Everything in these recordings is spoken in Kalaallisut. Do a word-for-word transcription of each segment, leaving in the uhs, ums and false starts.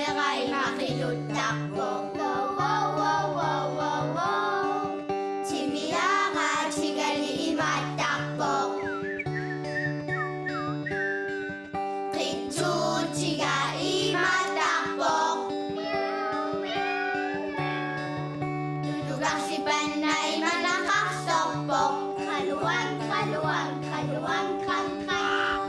Imaattarpoq. Timiaatigali imaattarpoq. Qitsuutiga imaattarpoq. Tutukarsipanna imanaqarsorpoq. Qaluang, qaluang, qaluang, qang, qang.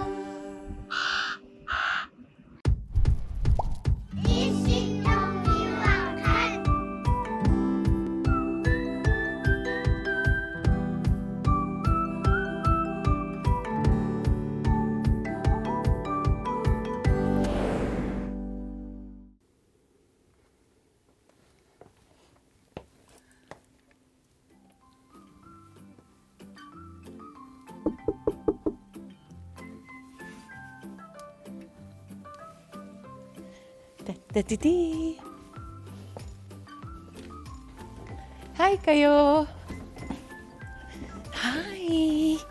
Tatiti. Hej, Kaju. Hej.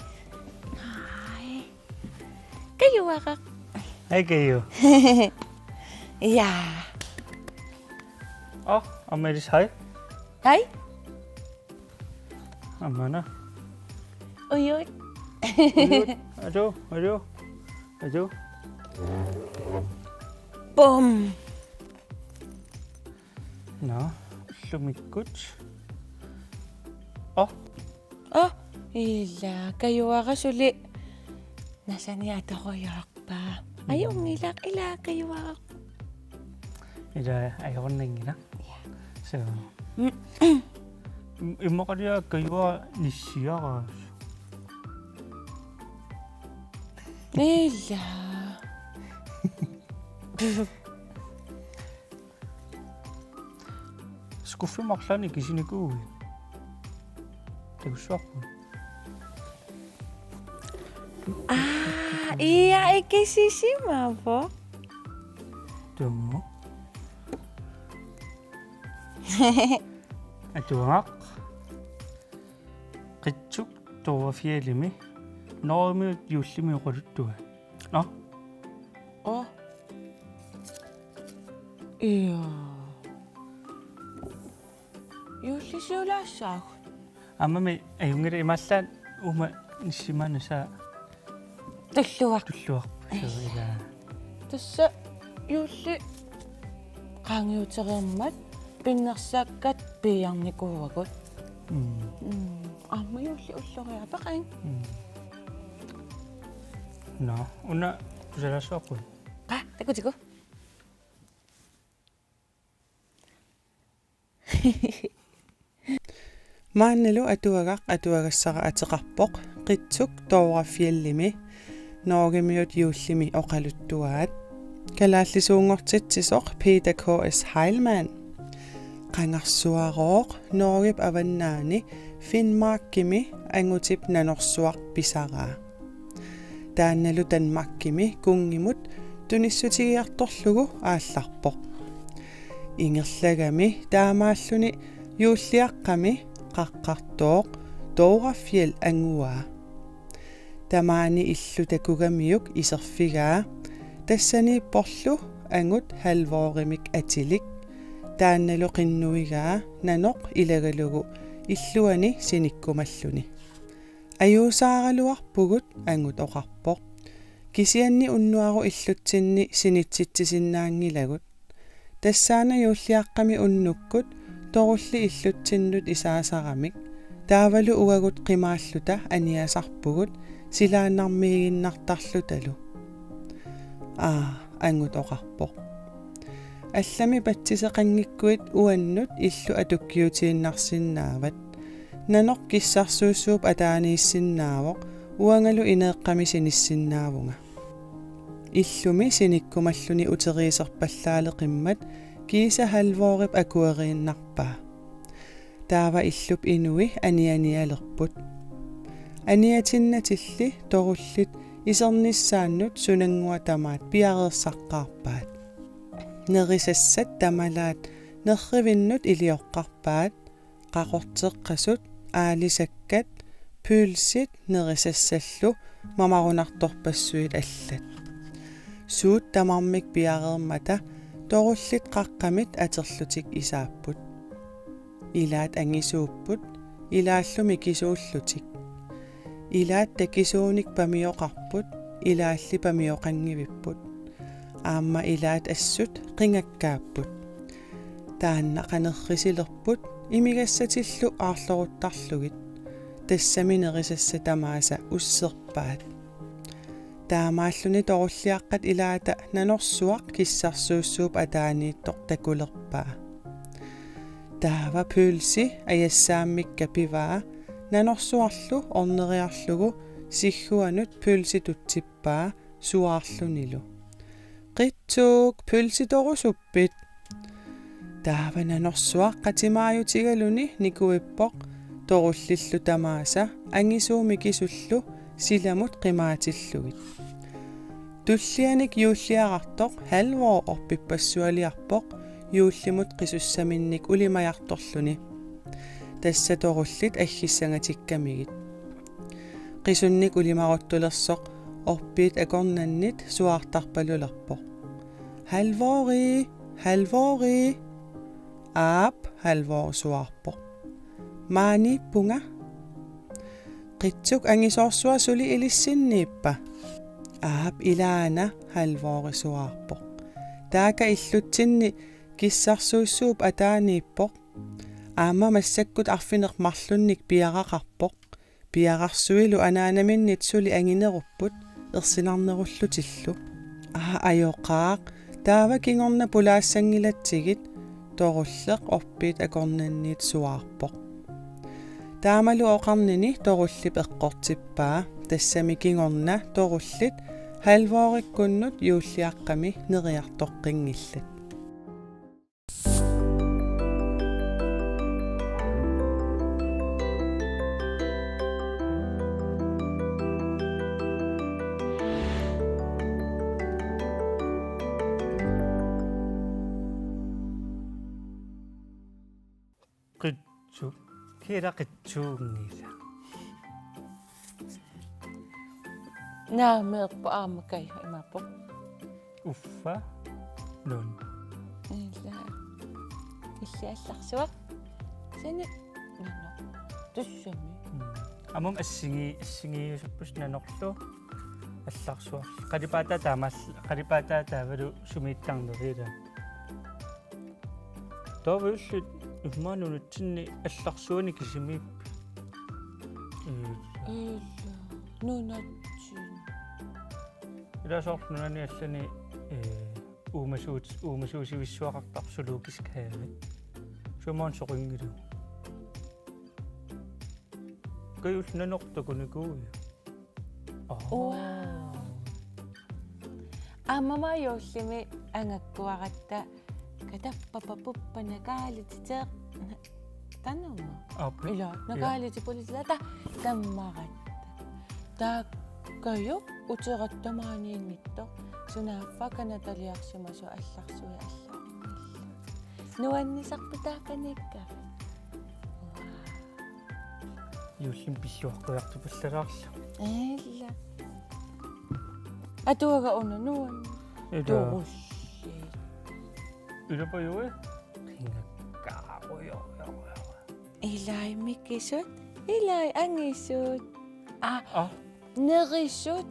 Hej. Kajuaraq. Hej, Kaju. Ja. Åh, Amalie, hej. Hej. Aamma. Ujut. Ujut. Ajo, ajo. Ajo. Bum. Nå, ullumikkut. Åh. Åh, ila, Kajuaraq suli nasani atorujoorpaa. Ajunngilaq, ila, Kajuaraq. Ila, ajornanngilaq. Ja. So. Im-, immaqaliaq Kajuaraq nissiaraas. Ila. Skuffimut arlaannik ikisinikuuit? Takussuarput. Aa, ia, ikisisimavoq. Tummu. Atuagaq. Qitsuk Dovrefjellimi Norgemiut juullimi oqaluttuaat. Nå? Åh. Ia. Juullisiulaassaagut. Aammami ajunngilaq, imaallaat uuma nissimaannasaa. Tulluaq. Tulluarpoq. Suu, ila. Tassa juulli qaangiutereermat pinnersakkat piiarnikuuagut. Mm. Mm. Aamma juulli ulloriaapaqan. Mm. Nå, una tusarsuarput. Qa, takutigu. Maannalu atuagaq atuagassara ateqarpoq Qitsuk Dovrefjellimi Norgemiut juullimi oqaluttuaat. Kalaallisuunngortitsisoq Peter K S Heilmann. Qangarsuarooq Norgep avannaani Finnmarkimi angutip nanorsuaq pisaraa. Taannalu Danmarkimi kunngimut tunissutigiartorlugu aallarpoq. Ingerlagami taamaalluni juulliaqqami qaqqartooq Dovrefjell anguaa. Tamaani illu takugamiuk iserfigaa, tassaniipporlu angut halvorimik atilik, taannalu qinnuigaa nanoq ilagalugu illuani sinikkumalluni. Ajuusaaraluarpugut, angut oqarpoq. Kisianni unnuaru illutsinni sinitsitsisinnaanngilagut. Tassaana juulliaqqami unnukkut torulli illutsinnut isaasaramik, taavalu uagut qimaalluta aniasarpugut silaannarmiiginnartarlutalu. Aa, angut oqarpoq. Allami patsiseqanngikkuit uannut illu atukkiutiinnarsinnaavat. Nanoq kissarsuussuup ataaniissinnaavoq, uangalu ineeqqami sinissinnaavunga. Illumi sinikkumalluni uteriiserpallaaleqimmat kiisa halvorip akueriinnarpaa. Taava illup inui anianialerput. Aniatinnatilli torullit isernissaannut sunannguaq tamaat piareersaqqaarpaat. Nerisassat tamalaat nerrivinnut ilioqqarpaat, qaqorteqqasut, aalisakkat, pølsit nerisassallu mamarunartorpassuit allat. Suut tamarmik piareermata Torullit qaqqamit aterlutik isaapput. Ilaat angisuupput, ilaallu mikisuullutik. Ilaat takisuunik pamioqarput, ilaalli pamioqanngivipput. Aamma ilaat assut qingakkaapput. Taanna qanerrisilerput imigassatillu aarloruttarlugit. Tassami nerisassat tamaasa usserpaat. Taamaalluni torulliaqqat ilaata nanorsuaq kissarsuussuup ataaniittoq takulerpaa. Taava pølsi ajassaammikka pivaa nanorsuarlu orneriarlugu sigguanut pølsi tutsippaa suaarlunilu: "Qitsuk, pølsitorusuppit?" Taava nanorsuaq qatimaajutigaluni nikuippoq torullillu tamaasa angisuumik isullu silamut qimaatillugit. Tullianik juulliarartoq Halvor orpippassualiarpoq juullimut qisussaminnik ulimajartorluni. Tassa torullit aggissangatikkamigit. Qisunnik ulimaruttulersoq orpiit akornannit suaartarpalulerpoq: "Halvori, Halvori!" "Aap," Halvor suaarpoq. "Maaniippunga." "Qitsuk, angisoorsuaq suli ilissinniippa?" "Aap, ilaana," Halvori suaarpoq. "Taaka illutsinni kissarsuussuup ataaniippoq. Aamma massakkut arfineq-marlunnik piaraqarpoq. Piararsuilu anaanaminnit suli anginerupput ersinarnerullutillu." "Aa, ajoqaaq. Taava kingorna pulaassanngilatsigit," torulleq orpiit akornanniit suaarpoq. Taamalu oqarnini torullip eqqortippaa, tassami kingorna torullit Halvorikkunnut juulliaqqami neriartoqqinngillat. Qitsuk. Kira qitsuunngila. Naameerpoq aamma Kaju imaappoq. Uffa. Nun. Ila. Illit allarsuaq. Sani. Nano. Tussami. Mm. Aamma assingi-, assingiusuppusi nanorlu. Allarsuaq. Qalipaataa taamaal-, qalipaataa taavalu sumiittarneri ila. Taava illit immaqa nunatsinni allarsuani kisimiippit? Ila. Ila. Nunatsinni. Ila soorlu nunani allani, ee, uumasuut-, uumasuusivissuaqartarpoq zoologisk have. Sumut soqunngilaq. Kaju, illit nanortaq takunikuuiuk? Aa. Uaa. Aamma juullimi angakkuaratta katappapapuppa nagaaliteq. Tanuma. Aap. Ila, ila. Nagaaliteq politila ta tammaratta. Taakkuupput uteratut maaniinnittoq. Sunaaffa Canadaliarsimasoq allarsuit allarnillu. Nuannisarpit taakaniikka? Juullimi pilluaqqujartupallalaarluni. Ila. Atuagaq una nuann-. Ila. Torullit. Ilapajui. Qingakkaarujoq. Ilai mikisut. Ilai angisut. Aa. Aa. Nerisut.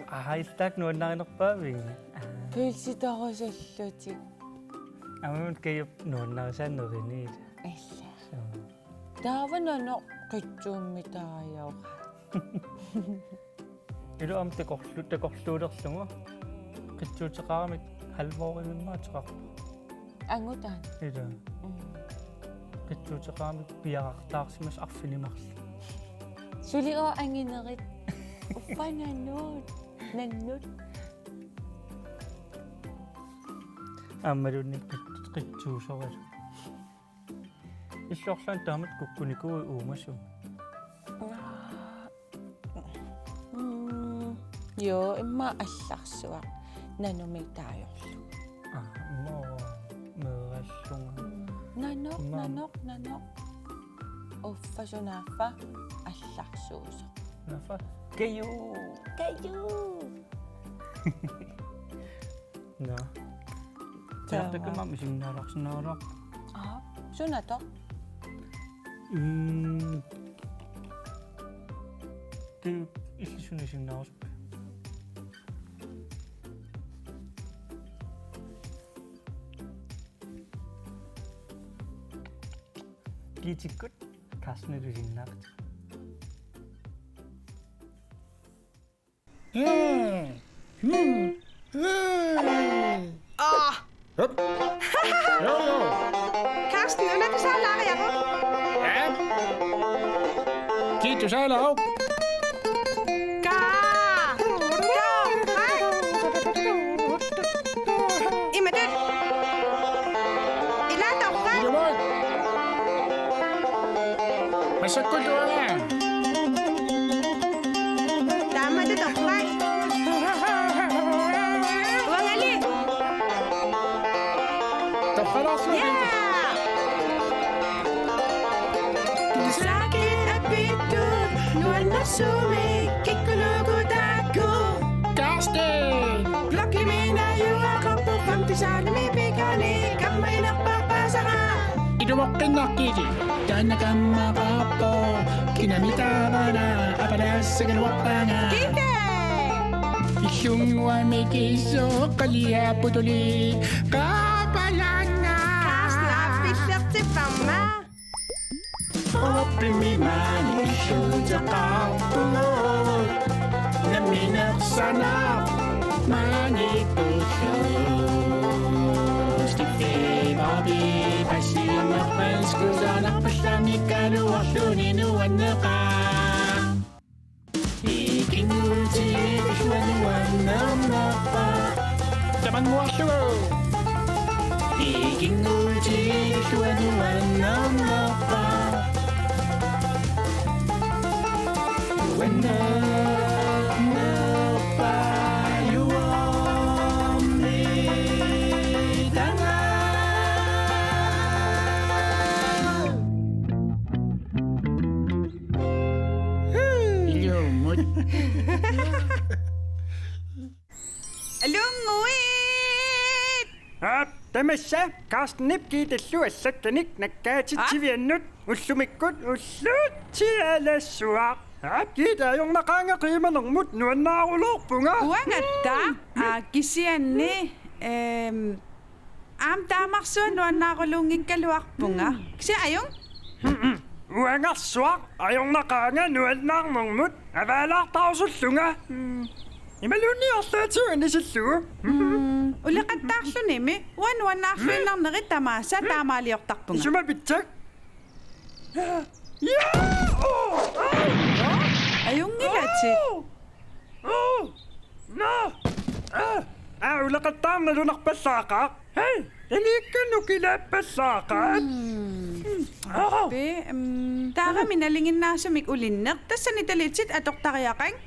Aa, illit taakku nuannarinerpaavigit? Aa. Pølsitorusullutik. Aamma Kajup nuannarisaa nerineq. Ila. Suu. Taava nanoq qitsuummi taajoq. Ila aamma takorlu-, takorluulerlugu. Qitsuuteqaramik Halvorimimmi ateqarpoq. Angutaani. Ila. Mm. Qitsuuteqaramik piarartaarsimasoq arfineq-marluk. Suli uagut anginerit. Uffa nannut. Nannut. Aammaluunniit qit-, qitsuusoralu. Illit orlaanni taamatut kukkunikuuit uumasumik? Mm, joo, immaqa allarsuaq nanumik taajorlugu. Aa, immaqa meeraallunga. Mm, nanoq, immaqa nanoq, nanoq. Uffa sunaaffa allarsuusoq. Naaffa. Kaju. Kaju. Nå. Taava. Takkama isiginnaalaarsinnaagaluarpoq. Aa, sunatoq? Mm. Te illit suna isiginnaarusuppit? Giitikkut Carstenip isiginnaaqatit. Mm. Mm. Mm. Ah. Hop. Jo, jo. Carsten, una tusaalaariaruk? Ja. Giit tusaalaaruk? Kaa. Kaa. Imatut. Ilaa torrak. Ilumut. Massakkut uanga. Taamatut torrak. Uangali. Torralaarsuaq. Ja. Tusaakit apittut nuannersumik kikkunuku taakku. Carsten! Blokkimi najugaqarpoq femte saalimi pikani kammaginerpaasara. Ilumoqqinnaqqiti. Taanna kammaqarpoq. Kinami taavana apalassagaluarpaanga. Kike! Illunnguami kiisoq qaliapputuli qaapalaannga. Carsten, aappillertipparma. Oppimi maani illuuteqarpugut. Nammineq sanaq maani pullu. Stiffi babi, passiinnarpan skusanarpallamikkaluarluni nuanneqaaq. Ikinnguutigilluanuannernerpa. Tamannguarlugu. Ikinnguutigilluanuannernerpa. Nuannernerpa juormi tanga. Ilumut. Alunnguit! Aap, tamassa, Carstenip Giitallu allakkanik nakkaatitsiviannut, ullumikkut ullutsialassuaq. Aap, Giita ajornaqaanga qiimanermut nuannaarulorpunga. Uangattaaq, aa, kisianni, ehm, Aamma taamarsuaq nuannaaruluunngikkaluarpunga. Mm. Kisianni ajunngilaq. Uangarsuaq ajornaqaanga nuannaarnermut avaalaartarusullunga. Mm. Imaluunniit arlaatigut anisillugu. Mm. Uleqattaarlunimi uanga nuannaarluinnarnerit tamaasa taamaaliortarpunga. Isuma pitsak. Ja! Oh! Au! Ajunngilatit. Oh! Oh! Nå! Ah! Ah, uleqattaarneq nalunarpallaaqaaq. Hej! Iliikkannu kilaappallaaqaat. Mm. Ah! Pe, mm, taarami nalinginnaasumik ulinneq. Tassani talitit atortariaqakkit.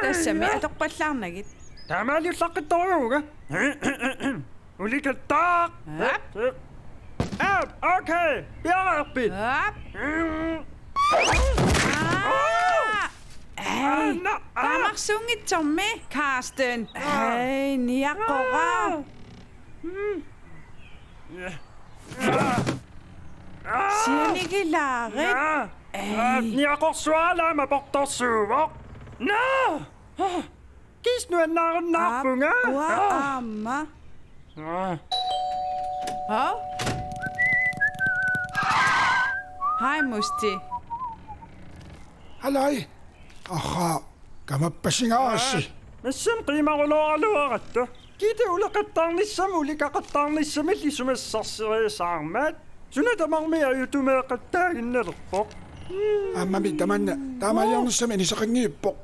Tassami atorpallaarnagit. Taamaaliullaqqittorujuuvunga. Uleqattaaq. Aap. Aap, okay. Piareerpit? Aap. Mm. Aa! Ei, aa, na-, aa. Taamarsuunngitsormi, Carsten. Aa. Ei, niaqora. Aa. Mm. Aa. Aa. Sianigilaarit. Aa. Ei. Aa, niaqorsuaralaama portorsuuvoq. Naa! Kiis nuannaarunnaarpunga. Aap, uanga aamma. Aa. Hov? Hej, Musti. Hallo. Aha, kamappasingaassi. Aa, massakkut qiimarulooraluaratta. Giita uleqattaarnissamut ulikaqattaarnissamillu isumassarseriasaarmat. Suna tamarmi ajutumeeqattaaginnalerpoq. Aammami tamanna taamaaliornissami anisaqanngippoq.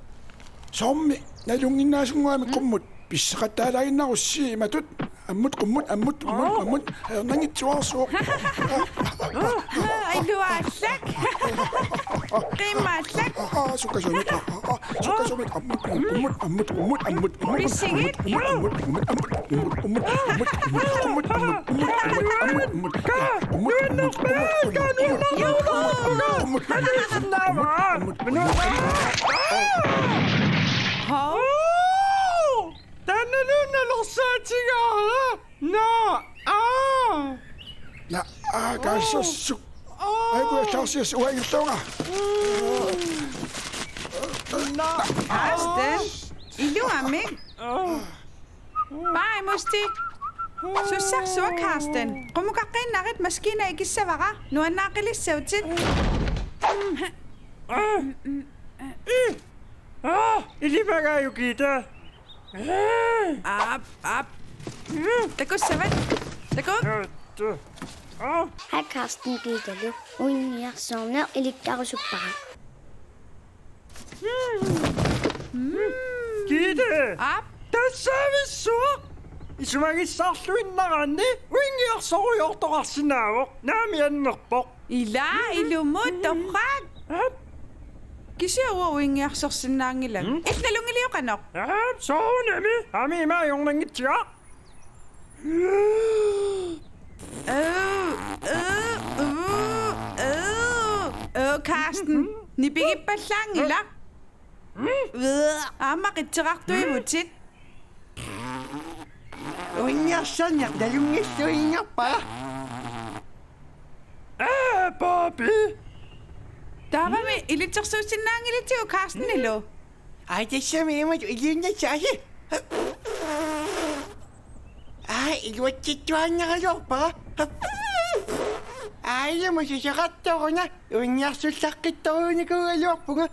Soormi nalunnginnaasunngorami qummut pisseqattaalaaginnarussi imatut. Ammut qummut, ammut, qummut, ammut. Ajornanngitsuarsuuq. Iluaallak. Qiimmaallak. Aa, aa, sukkasuumik. Aa, aa, sukkasuumik. Ammut, ammut, ammut, ammut, ammut, ammut. Pissigit. Ammut, ammut, ammut, ammut, ammut. Hov? Taannaluunniit nalorsaatigaara. Nå, aa! Nå, aa, kaassassuk. Aa! Aiku, jeg tager sidst uangerlunga. Nå, Karsten, iluamik. Aa. Bye, Musti. Sussarsuaq, Karsten. Qummukaqqinnarit, maskiina ikissavara. Nuannaaqilissaatit. Aa, ilimagaajuk, Gitte. Aap, aap. Takussavat. Taku. Hej, Karsten. Gittelu uingiarsorneq ilikkarusuppara. Gitte! Aap? Tassaavissuaq! Isumagissaarluinnaraanni uingiarsorujoortoqarsinnaavoq, naamik annerpoq. Ila, ilumut, torrak. Aap? Kisianni uingiarsorsinnaanngilanga. Mm? Illit nalunngiliuk qanoq? Aap, soorunami. Aamma ima ajornanngitsiga. Øh, øh, øh, øh, øh, Karsten, nipigippallaanngilaq. Aamma qitseqartuivutit. Uingiarsorneq nalunngilluinnarpara. Aa, Bobby! Taavami ilitsersuussinnaanngilisiuk Karstenilu? Ai, tassami imatut iliunnassaasi. Ai, iluatsittuaannaraluarpara. Ai, ilumut susoqartoruna, uingiarsullaqqittoruunikuugaluarpunga.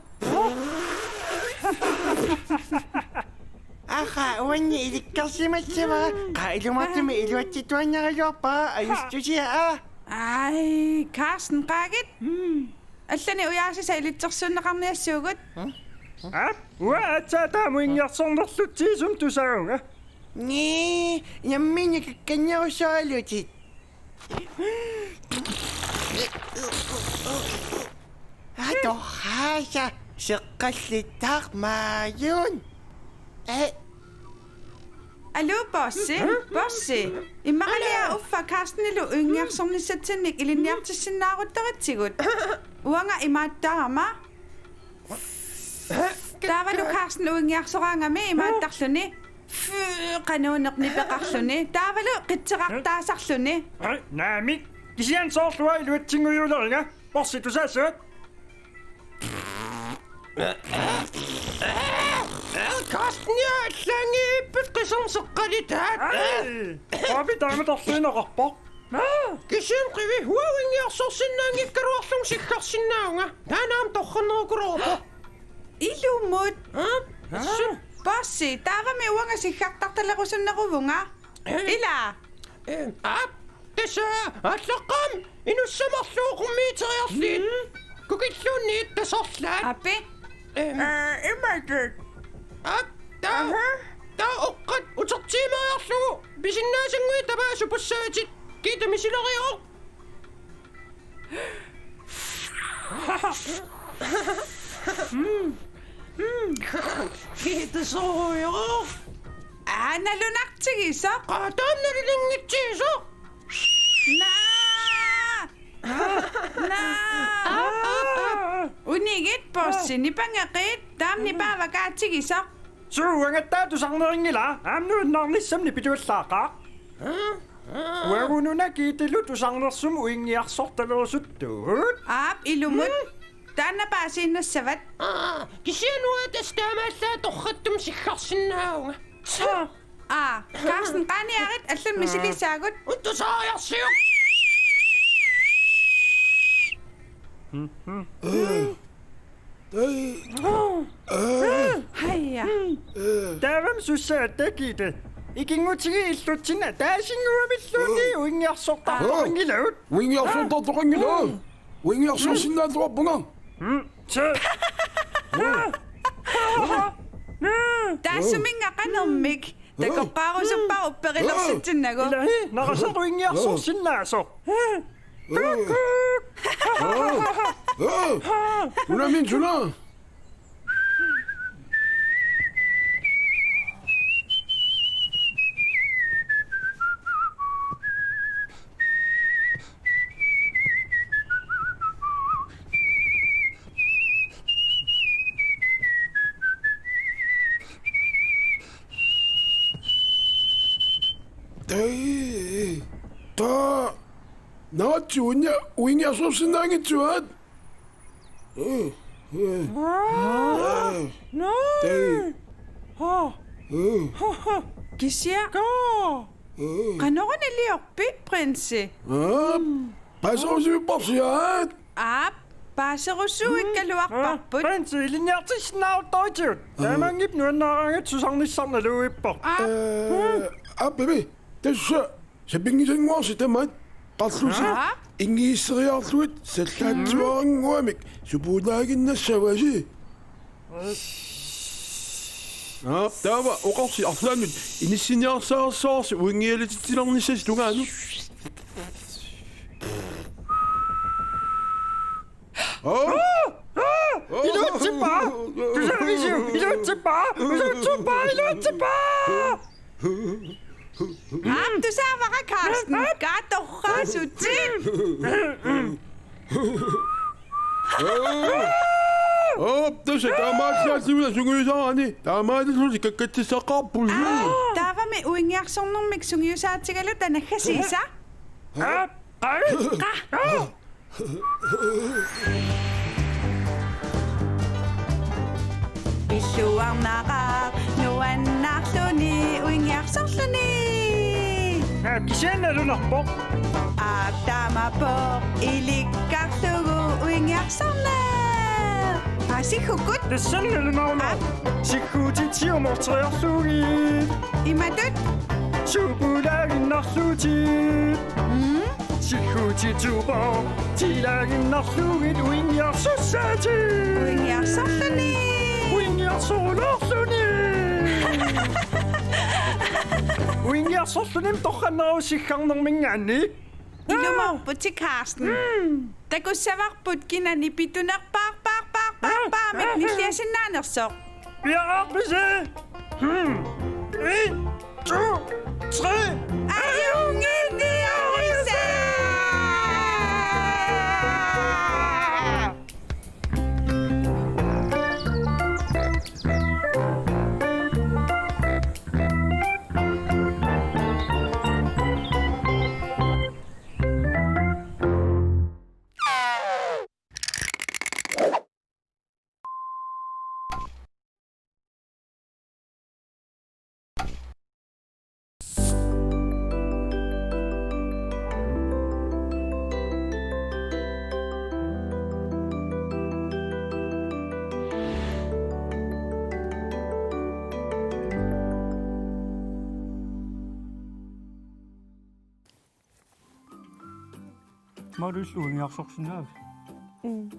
Aaha, uanni ilikkarsimassavara. Qaa, ilumoortumik iluatsittuaannaraluarpara, ajustusia, aa. Ai, Karsten, qaagit. Allanik ujaasisa ilitsersuunneqarniassuugut. Aap, uanga aatsaat taama uingiarsornerlutsigisumik tusaavunga. Nii, nammineq kakkannerussaralutit. Atorhaasa, seqqallittaq maajun. Ee, Aluu, Bossi? Bossi? Immaqalia uffa Karstenilu uingiarsornissatsinnik ilinniartissinnaaruttaritsigut. Uanga imaattaarama. Taavalu Karsten uingiarsoraangami imaattarluni. Fy, qanuuneq nipeqarluni. Taavalu qitseqartaasarluni. Ai, naamik. Kisianni soorlu uanga iluatsinngujuleriga. Bossi, tusaassaagut? Karstenia, allaanngippat qiserneq seqqalitaat. Ai, Bobby taama torluinnaqarpoq. Kisianni qivi, uanga uingiarsorsinnaanngikkaluarlunga siggarsinnaavunga. Taanna aamma torrannerukuluuvoq. Ilumut. Aa? Bossi, taavami uanga siggartartalerusunneruvunga. Ila. Ee, aap, tassa, aallaqqaammut inussaat marluk qummiiteriarlugit. Mm. Kukilluunniit tasorlaat. Api? Em. Ee, imatut. Aap, taa, aha, taa oqqat utertiimeriarlugu pisinnaasannguit tamaasa supassaatit. Gitte misileriaruk. Gitte sorujoq. Aa, nalunartigisoq. Aa, taanna nalunngitsigisoq. Naa! Naa! Unigit, Bossi, nipangeqit, taama nipaavakka aatigisoq. Suu, uangattaaq tusarnerinngilaa, aamma nuannaarnissamut nipituallaaqaaq. Uagut una Gittelu tusarnersumut uingiarsortalerusuttut. Aap, ilumut. Mm. Taanna paasiinnassavat. Aa, kisianni uanga tassa taamaallaat torrattumik siggarsinnaavunga. Aa, Karsten, qaaniarit, allanut misilisaagut. Aa. Uttusariarsiuk. Haja. Taavami sussaat, Gitte. Ikinngutigit illutsinni ataasinnguamilluunniit uingiarsortartoqanngilagut. Uingiarsortartoqanngilaq. Uingiarsorsinnaattoqarpunga. Mm, se. Taassuminnga qanermik. Takoqqaarusuppara upperilersitsinnagu. Ilaa, naqassaq uingiarsorsinnaasoq. Kukkuk. Sunaminnik suna? Ai, ta, naatsuunna uingiarsorsinnaanngitsuat. Eh, eh. Nå. Tai. Ha. Eh. Ha, ha. Kisianni. Ka. Eh. Qanoruna iliorpit, prinsi? Ah, paaserusuipparsiaat. Aap, paaserusuikkaluarparput. Prinsi ilinniartissinnaaruttortigut. Taamaanngippat nuannaaraangat susarnissaq naluippoq. Aap. Eh, aap, baby. Tassa sapinngisannguarsi tamaat qarlusi. Aa? Ingiisseriarlugit sallaatsuarannguamik supulaaginnassavasi. Aa, taava oqarsi arlaannut inissiniarsaarsuarsi uingialatitsilernissaasi tungaanut. Aa! Aa! Iluatsippa! Tusarisiuk, iluatsippa! Iluatsippa, iluatsippa! Aap, tusaavara Carsten, katorraasutit. Aap, tassa taamaallaatigut sungiusaarani, taamaalillusi kakkatsissaqarput. Aap, taavami uingiarsornermik sungiusaatigaluta naggasiisa. Aap, aap. Qa. Pilluarnaqaaq nuannaarluni uingiarsorluni. Aa, kisianni nalunarpoq. Aap, taamaappoq, ilikkarlugu uingiarsorneq. Aa, siggukkut. Tassani nalunaruna. Aap. Sigguutit siumorteriarlugit. Imatut. Supulaaginnarlutit. Mm. Sigguutit suuportilaaginnarlugit uingiarsussaatit. Uingiarsorluni. Uingiarsorluni. Uingiarsorluni torrannerusiggarnerminngaanniit. Ilumoorputit, Carsten. Mm. Takussavarput kina nipitunerpaarpaarpaarpaarpaarmik nilliasinnaanersoq. Piaarpisi? Hmm. En, to, tre. Ajunngitsuusaa! Malusi uingiarsorsinnaavit? Mm.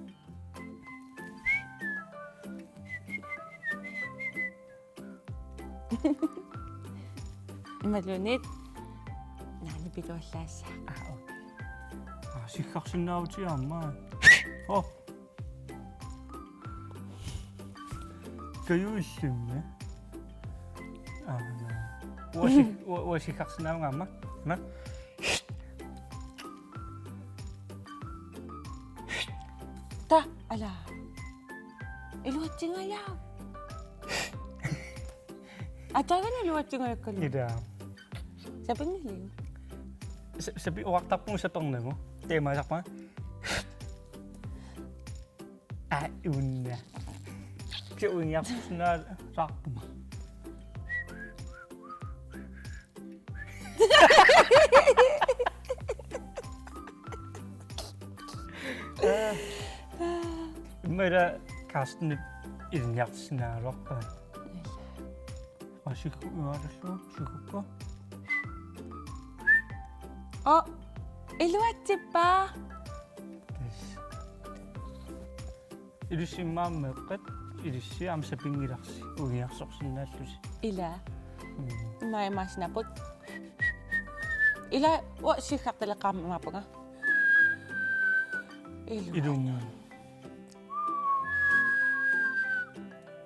Imaluunniit naani piluallaassaaq. Aa, okay. Aa, siggarsinnaavatigu aamma. Oh. Kajuillimmi? Aa, ja. Uasi-, ua-, uasiggarsinnaavunga aamma. Ma? Ta, ala. Iluatsingajaaq. Ataagana iluatsingajakkalu. Ila. Sapinngilagut. Sa-, sapi-, oqartarpugut sapernagu. Teemaasarpara. Aa, una. Kisianni uingiarsorsinnaasarpunga. Immaqa Carstenip ilinniartissinnaagaluarpaa. Aa, siggu-, aa, tassa, siggukka. Oh, iluatsippa. Tassa. Ilissi immaqa meeqqat, ilissi aamma sapinngilarsi, uingiarsorsinnaallusi. Ila. Mm. Immaqa imaassinnaavoq. Ila, uanga siggartaleqqaarmappunga. Ilu. Ilumut.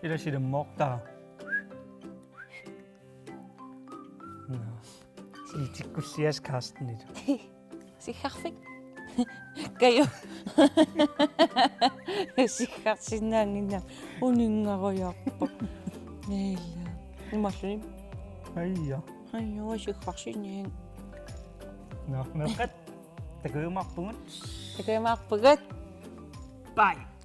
Ila silammoortaa. Nå. Itikkullias Carstenilu. Siggarfik. Kaju. Siggarsinnaannginnama uninngarujoorpoq. Ila. Imalluni. Aija. Ajuu, siuarsinnaavunga. Nå, meeqqat. Takujumaarpugut. Takujumaarpugut. Bye.